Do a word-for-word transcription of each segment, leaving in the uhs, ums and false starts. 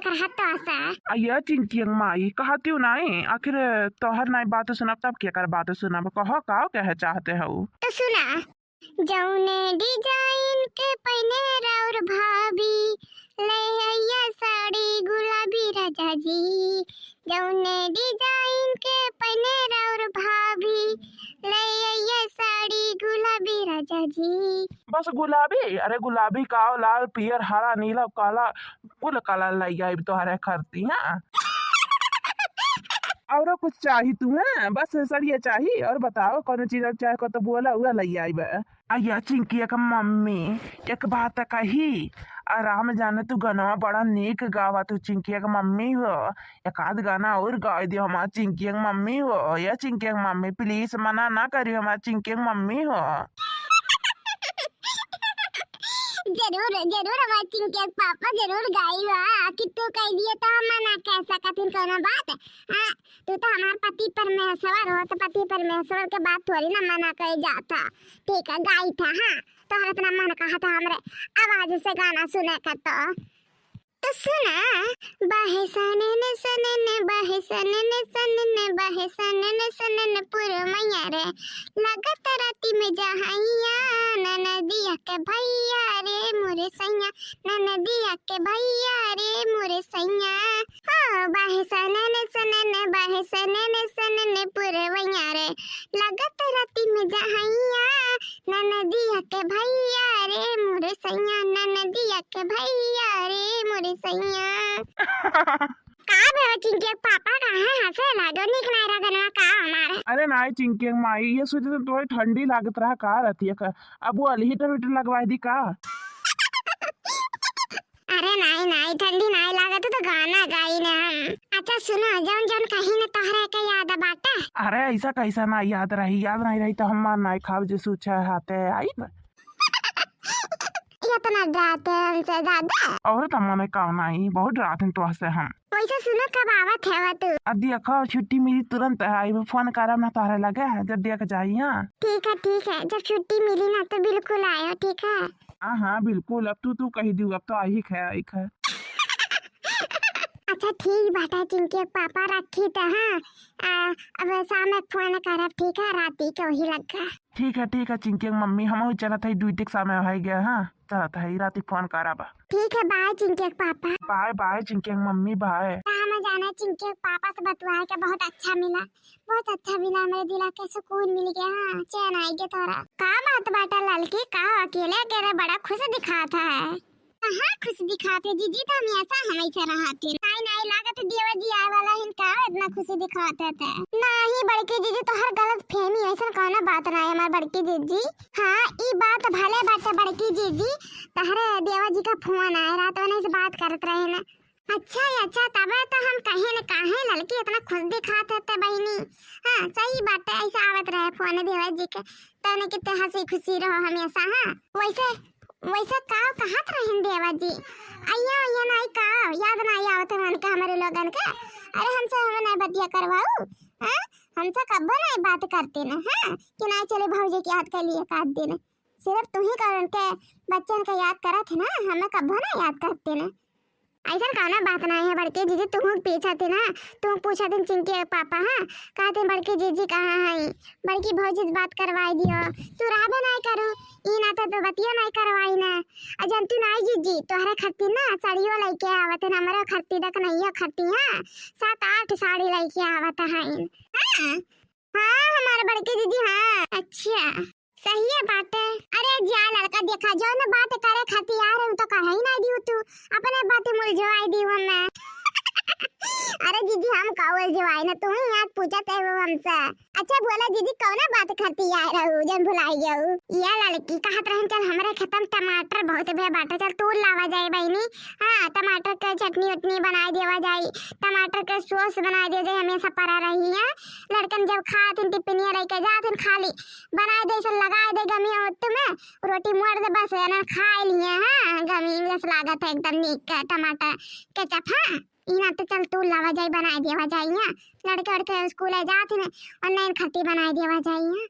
करत रहा तो ऐसा। अइया चिंकियक माई, कहतिउ नाई, आखिर तोहर नाई बात सुनब तब केकर बात सुनब? कहो, का कहे चाहते हउ? तो सुना, जौने design के पहिने राउर भाभी, ले अइया साड़ी गुलाबी राजा जी। जौने design के पहिने राउर भाभी, ले अइया साड़ी गुलाबी राजा जी। बस गुलाबी? अरे गुलाबी का, लाल, पियर, हरा, नीला, काला, कुल colour लइ आइब तोहरे खरती, हाँ। औरो कुछ चाही तुम्हें? बस सड़िया चाही? और बताओ, कौनो चीज और चाहे को तो बोला, उहे लइ आइब। अइया चिंकियक मम्मी, एक बात कही, आ राम जाने तू गनवा बड़ा नीक गावा तू चिंकियक मम्मी हो, एक आध गाना और गाय दियो हमार चिंकियक मम्मी हो, या चिंकियक मम्मी please मना ना करियो हमार चिंकियक मम्मी हो। जरूर, जरूर हमार चिंकियक पापा जरूर गाई बा, कि तू कह दिए तो हम मना कह सकत हन कौनो बात। हाँ, तू तो हमार पति परमेश्वर हो, तो पति परमेश्वर के बात थोड़ी ना मना कहे जाता। ठीक है, गाई था, हाँ, तोहर इतना मन कहा था हमरे आवाज से गाना सुने का तो। तो सुना, बहे सनन सनन, बहे सनन सनन, बहे सनन सनन पुरवैया रे, लागत राती में जहैया, ननदिया के भैया रे मोरे सैया, ननदिया के भैया रे मोरे सैया। हाँ, बहे सनन सनन, बहे सनन सनन पुरवैया रे, लागत राती में जहैया, ननदिया के भैया रे मोरे सैया, ननदिया के भैया रे मोरे सैया। का भवा चिंकियक पापा, काहे हंसे लागो? नीक नाई रहा गनवा का हमार? अरे नाई चिंकियक माई, ये सोचे तो तोहे ठंडी लागत रहा का रतिया का, अब वो heater वीटर लगवाई दी का? अरे नाई, नाई, ठंडी नाई लागत तो गाना गाई न हम। अच्छा सुनो, जौन जौन कही न तोहरे के याद बाटे। अरे ऐसा कैसा ना याद रही, याद नहीं रही तो हम मार नाई खाब जे सूछे हाथे आइब। इतना डराते हमसे दादा। औरत हम मने का नाई, बहुत डराते हैं तोहसे हम। वैसे सुनो, कब आवत है तू? अब देखो छुट्टी मिली तुरंत आइब, फोन करब ना तोहरे लगे, जब देख जाई। हाँ ठीक है, ठीक है, जब छुट्टी मिली ना तो बिल्कुल आयो, ठीक है? हाँ, हाँ, बिल्कुल, अब तू, तू कही दियो, अब तो आई है, आई है। अच्छा, ठीक बाटे, चिंकियक पापा, रखी त, हाँ, आ, अब शाम में फोन करब, ठीक है, राती के वही लग्गा। ठीक है, ठीक है, चिंकियक मम्मी, हमहू चलत है, ड्यूटी के समय हो गया, हाँ, चलत है, राती फोन करब। ठीक है, बाय, चिंकियक पापा। बाय, बाय, चिंकियक मम्मी, बाय। हम जाने, चिंकियक पापा से बतुआ के बहुत अच्छा मिला। बहुत अच्छा मिला, हमरे दिला के सुकून मिल गया, हाँ, चैन आइगे थोड़ा। का बात बाटा ललकी, का अकेले अकेले बड़ा खुश दिखात है? कहाँ खुश दिखात है जीजी, तो हमेशा हम ऐसे रहत है। नाई नाई लागत देवर जी आए वाला हिन, का इतना खुशी दिखात है ते? नहीं बड़की जीजी, तोहर गलत फहमी, ऐसन कौनो बात ना है हमार बड़की जीजी। हाँ, ई बात भले बाटे बड़की जीजी, तहरे देवर जी का फोन आए रहा, तो उन्हीं से बात करत रहे ना। अच्छा, अच्छा, तबे तो हम कहे न काहे ललकी इतना खुश दिखात है ते बहिनी। हाँ, सही बाटे, ऐसे आवत रहे फोन देवर जी के, तने कितने हंसी खुशी रहो हमेशा। हाँ, वैसे, वैसे का कहत रहन देवर जी? अइया, अइया नाई का, याद नाई आवत है उनके हमरे लोगन के? अरे हमसे हमें नहीं बतिया करवाऊ, हाँ? हमसे कब्बो नहीं बात करते न, हाँ? कि नाई चले भौजी के हाथ के लिए काट देने। सिर्फ तू ही कारण के बच्चन के याद करत है ना, हमें कब्बो नहीं याद करते न। ऐसन कौनो बात नाई है बड़की जीजी, तुहूँ पूछत ही ना, तुहूँ पूछत ही चिंकी के पापा, हाँ, कहत ही बड़की जीजी कहाँ है, बड़की भौजी से बात करवाई दियो, तू रहबे नाई करू, ई नाते तो बतियो नाई करवाई ना। आ जन तू नाई जीजी, तोहरे खरती ना साड़ियो लइके आवत है, हमरे खरती तक नहीं है खरती, हाँ, सात आठ साड़ी लइके आवत है। हाँ, हाँ, हमारे बड़की जीजी, हाँ। अच्छा, सही है बात है। अरे जा लड़का, देखा, जौन बात करे खातिर आ रहे, उ तो कहे ही ना दियो तू, अपने बात में उलझवाई दियो हमें। अरे जीजी, हम का उलझवाई ना, तू ही याद पूछत है वो हमसे। अच्छा बोला जीजी, कौन बात खातिर आ रहू, जन भुलाई गऊ? या लड़की कहत रहन, चल हमरे खेतन टमाटर बहुत बे बाटे, चल तूर लावा जाए बहिनी। हाँ, टमाटर के चटनी उटनी बनाई देवा जाई, टमाटर के सॉस बनाई दे जाई, हमेशा पड़ा रही है। लड़कन जब खात हन, टिफिनिया लेके जात हन, खाली बनाई दे, ऐसे लगाई दे गमी ओत में, रोटी मोड़ दे, बस एनन खाए लिए। हाँ, गमी जस लागत है एकदम नीक के टमाटर केचप। हाँ, इना तो चल तूर लावा जाई, बनाई देवा जाई। हाँ, लड़के वड़के स्कूल जात हन, और नैन खट्टी बनाई देवा जाई। हाँ,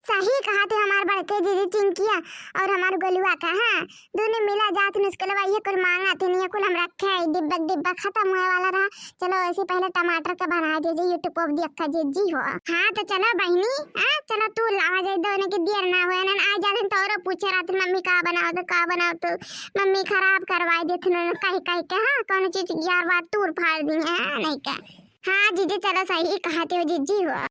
सही कहा थे हमार बड़के जीजी चिंकिया और हमार गोलुआ का, हाँ, दोनों मिला जात नुस्कलवा, ये कुल मांगा थे नहीं, ये कुल हम रखे हैं, डिब्बा डिब्बा खत्म होए वाला रहा। चलो ऐसे पहले टमाटर का बना दे जे YouTube पर देखा जीजी हो। हाँ तो चलो बहनी, हाँ चलो तू लावा जाए दो, उन्हें के देर ना होए ना, आ जाते तो और पूछे रहते मम्मी का बनाओ तो का बनाओ तो मम्मी खराब करवाई देते ना कहीं कहीं के, हाँ कौन चीज यार बात तूर फाड़ दी है, हाँ, नहीं का। हाँ जीजी चलो सही कहा थे जीजी हो।